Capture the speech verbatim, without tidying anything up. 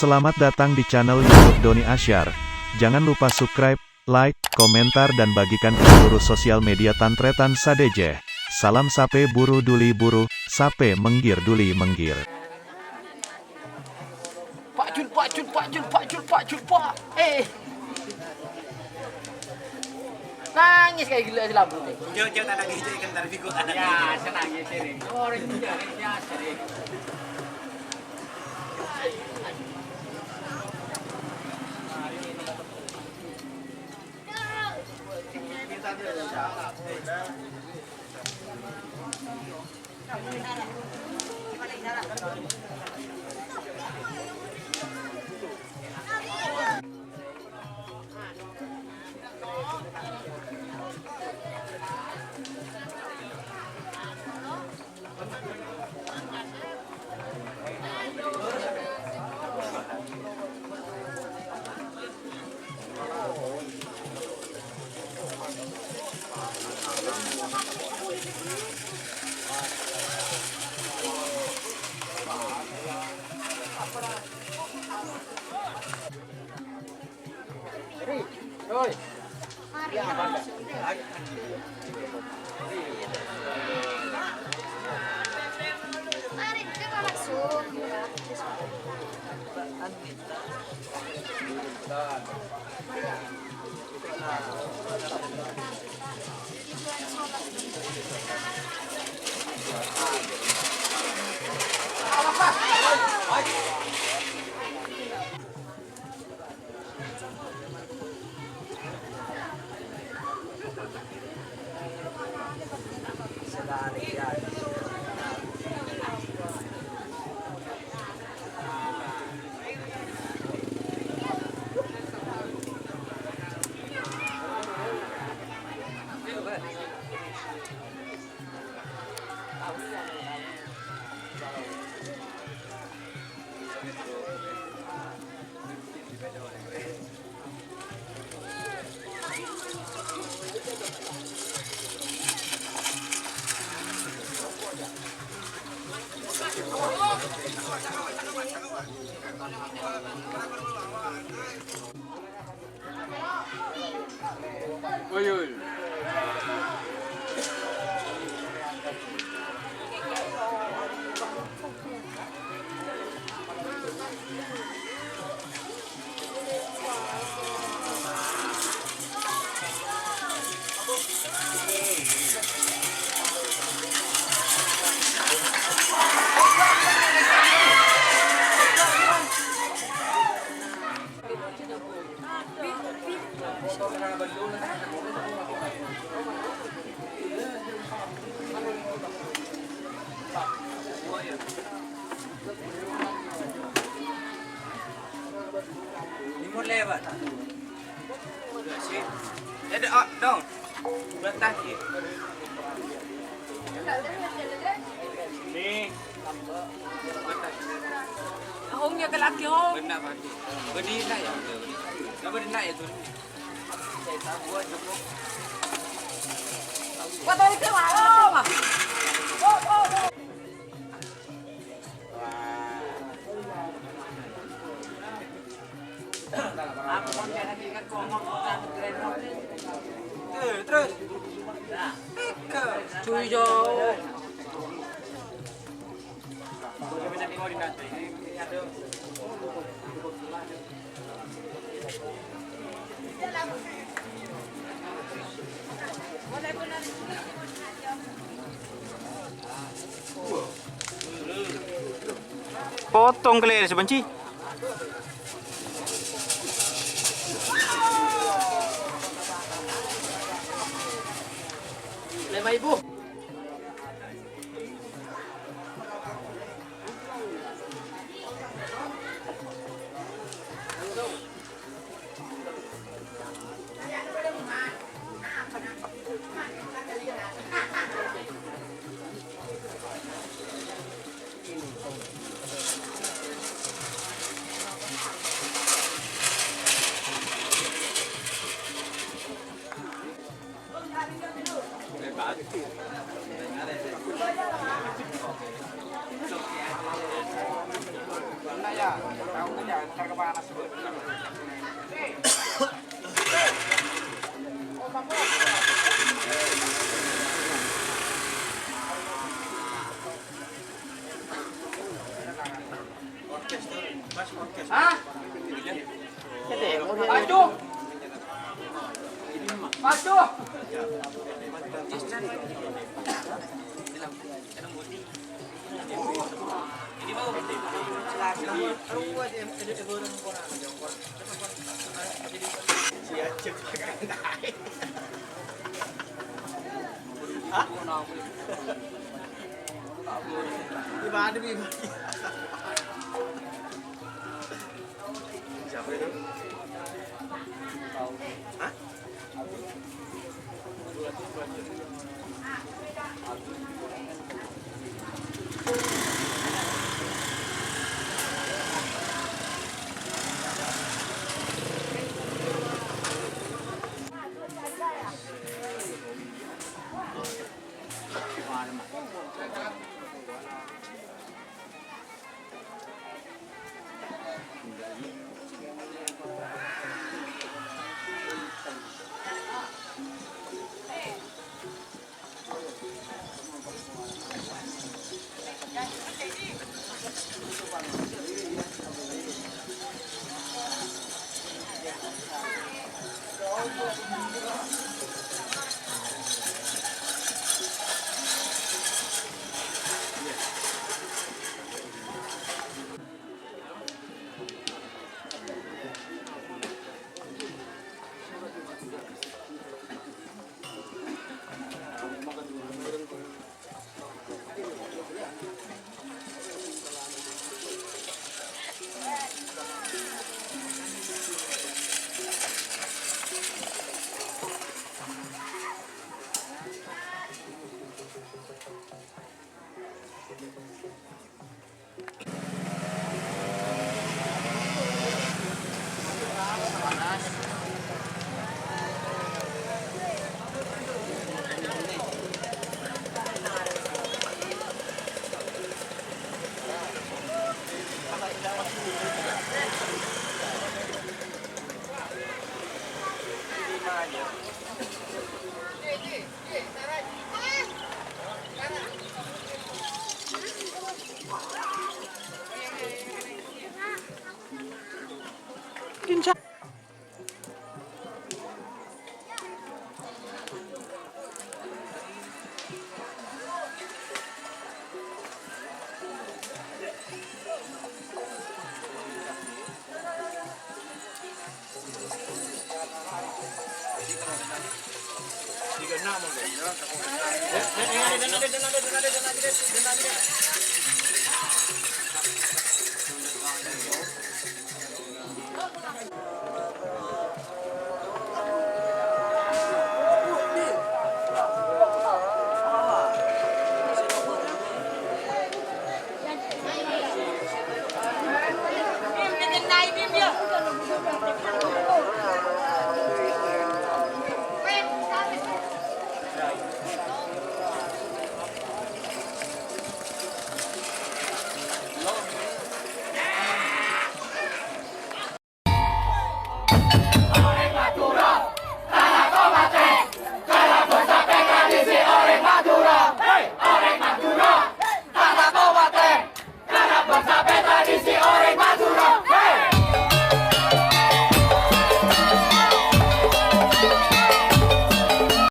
Selamat datang di channel YouTube Doni Asyar. Jangan lupa subscribe, like, komentar, dan bagikan ke seluruh sosial media tan-tarètan sadhâjâ. Salam sapè buru duli buru, sapè mèngghir duli mèngghir. Pak Jul, Pak Jul, Pak Jul, Pak Jul, Pak Jul, Pak. Eh. Nangès kaè ghellâ' sè lambung, eh. Jauh-jauh tak nangis, jauh kan tak bego, tak nangis. Ya, senang ya, sering. Orang juga, ya, sering. Ini mau lewat. Ada, ah, dong. Batas ya. Nih. Hong ya, kelak, Hong. Benar, Pak. Benar ya. Benar ya, tuh. Wah, tadi ke mana, Pak? Terus. Cuy, jauh. Potong kali ya, sebenci. Lima ribu. Hah? Maju. Maju. Hah? Gimana, gimana? Siapa itu? Hah?